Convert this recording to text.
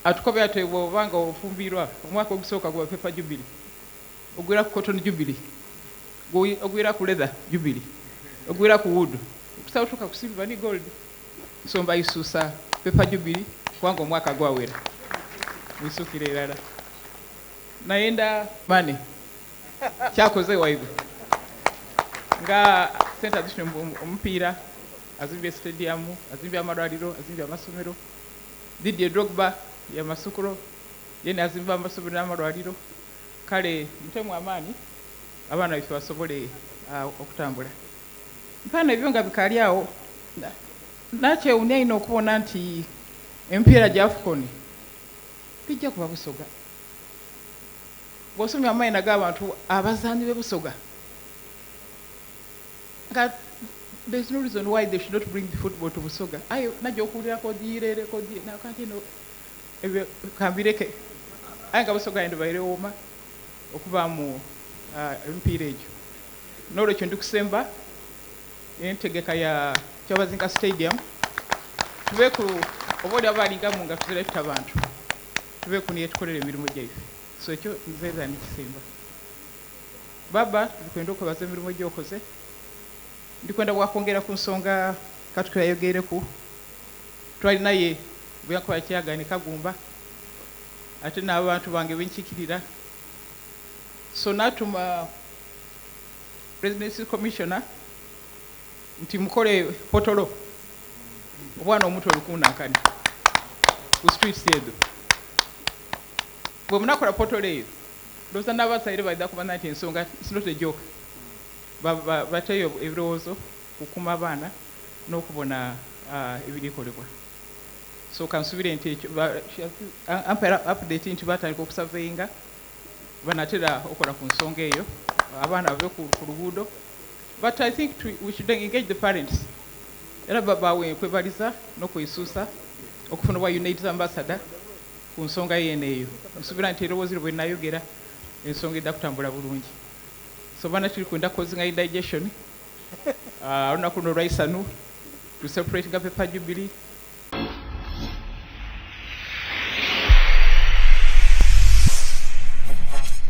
Atukobera ati bw'oba nga ofumbirwa, omwaka ogusooka guba paper jubilee, ogwira ku cotton jubilee, ogwira ku leather jubilee, ogwira ku wood, okusobola otuuka ku silver ni gold. So mbaisuusa paper jubilee kubanga omwaka gwawera. Mwisuukire irala. Nayenda mane kyakoze waibwe nga sente azifune omupiira, azimbye stadium, azimbye amalwaliro, azimbye amasomero. Didier Drogba Yamoussoukro yene azimba amasomero n'amalwaliro. Kale mutemu amaani abaana baife basobole okutambula. Mpaana ebyo nga bikaali awo, nakyewuunia inho okubona nti emipiira gya AFCON bijja kuba Busoga. Bw'osomye amaina g'abantu abazaani b'e Busoga, nga there is no reason why they should not bring the football to Busoga. Aye najja okuwulira kodiirere kodi nakanti eno ebyo kambireke. Aye nga Busoga yandibaire wooma okubaamu emipiira egyo. N'olwekyo ndi kusemba entegeka ya Kyabazinga Stadium tubeeku oba oli abalingamu nga tuzira tuta bantu tubeeku niye tukolera emirimu gyaife. So ekyo nze nikisemba. Baba tulikwenda okwebaza emirimu egyokoze. Ndikwenda bwakwongera ku nsonga Katukiro yayogeireku. Twali naye bwe kyagane Kagumba ate n'abantu bange benkiikirira. So natuma Presidency Commissioner nti mukole pothole obwana omuto olukunankani ku streets ezo. Bwe munakola pothole eyo, ndowooza n'abazaire baidha kumanya nti ensonga it's not a joke. Bateeyo ebirowoozo kukuma abaana n'okubona ebirikolebwa. So kansubire nti ekyo ampa update nti batandika okusurveyinga, banatera okola ku nsonga eyo abaana bave ku luguudo. But I think we should engage the parents. Era babawe nkwebaliza n'okwesuusa okufuna obwa UNAIDS ambassador ku nsonga yeene eyo. Nsubira nti erowoozi bwe nayogera ensonga edda kutambula bulungi. So bana tuli kwenda causinga indigestion. Olunaku luno olwaisanu tu celebratinga paper jubilee.